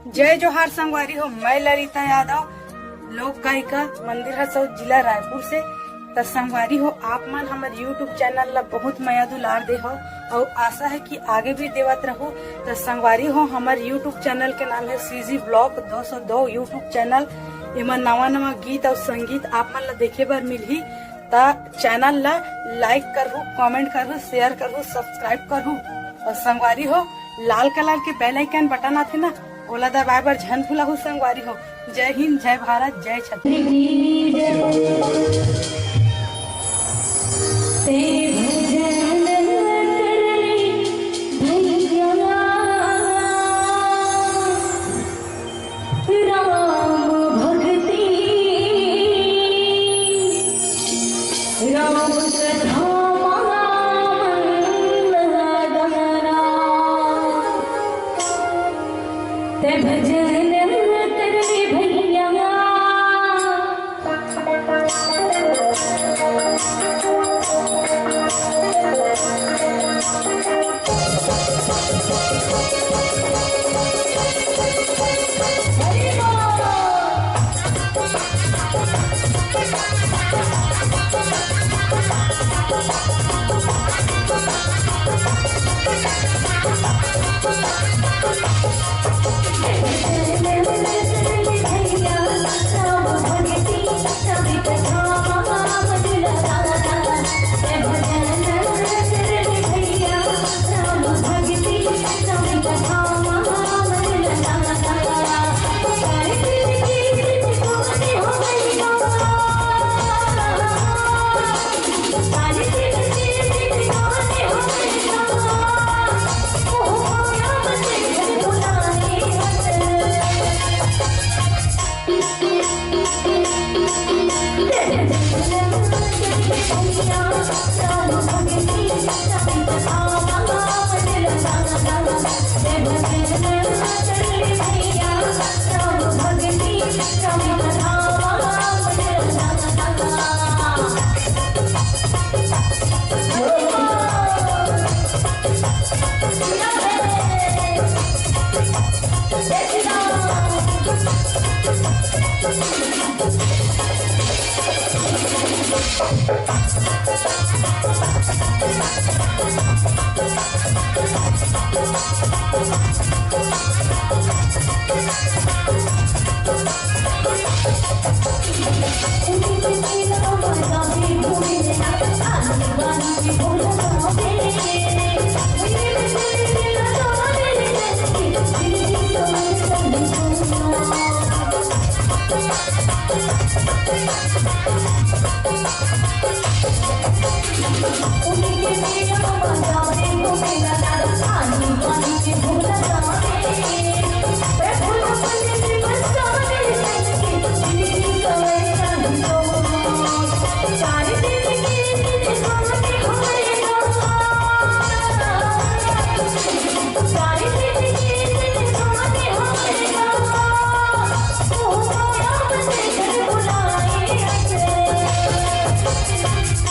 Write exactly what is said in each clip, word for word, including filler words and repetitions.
जय जोहार संगवारी हो, मैं ललिता यादव, लोक गायिका, मंदिर हसौद, जिला रायपुर से। त संगवारी हो, आप मन हमर YouTube चैनल ला बहुत मया दुलार दे हो, अउ आशा है कि आगे भी देवत रहू। त संगवारी हो, हमर YouTube चैनल के नाम है CG Vlog दो सौ दो YouTube चैनल। एमा नवा नवा गीत अउ संगीत आप मन ला देखे बर मिलही। त चैनल ला like करहू, comment करहू, share करहू, subscribe करहू। अउ संगवारी हो, लाल कलर के bell icon बटन आथे ना, ओला दबाए बर झन भुलाहू संगवारी हो। जय हिंद, जय भारत, जय छत्तीसगढ़। राम भक्ति राम कथा महामंगल गाना। ते भजन कर ले भैया।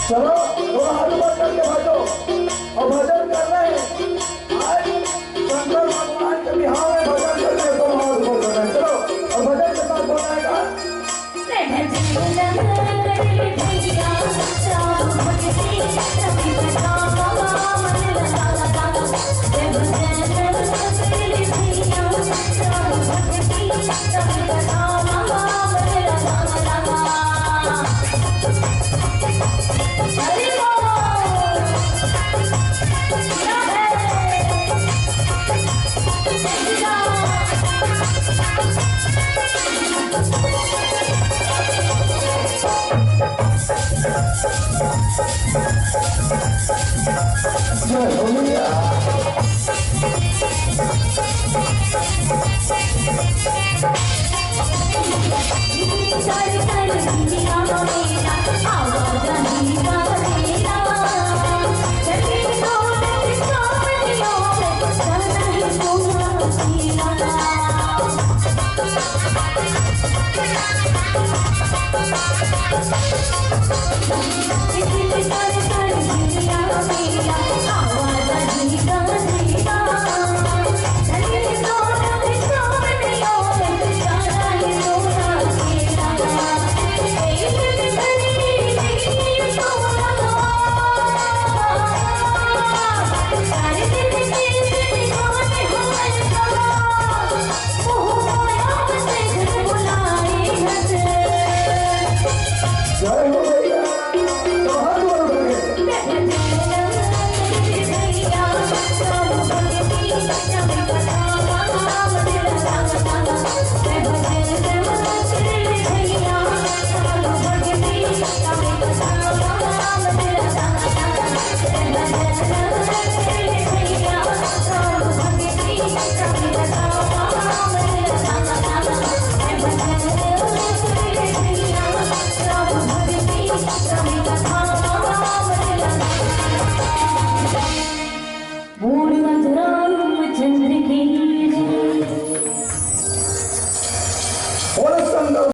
चलो, थोड़ा हाथ ऊपर करके भाजो और भजन करना है। आज शंकर भगवान के बिहाव में भजन करना है, सब हाथ ऊपर करना है। चलो, और भजन के साथ बोलना है। What is something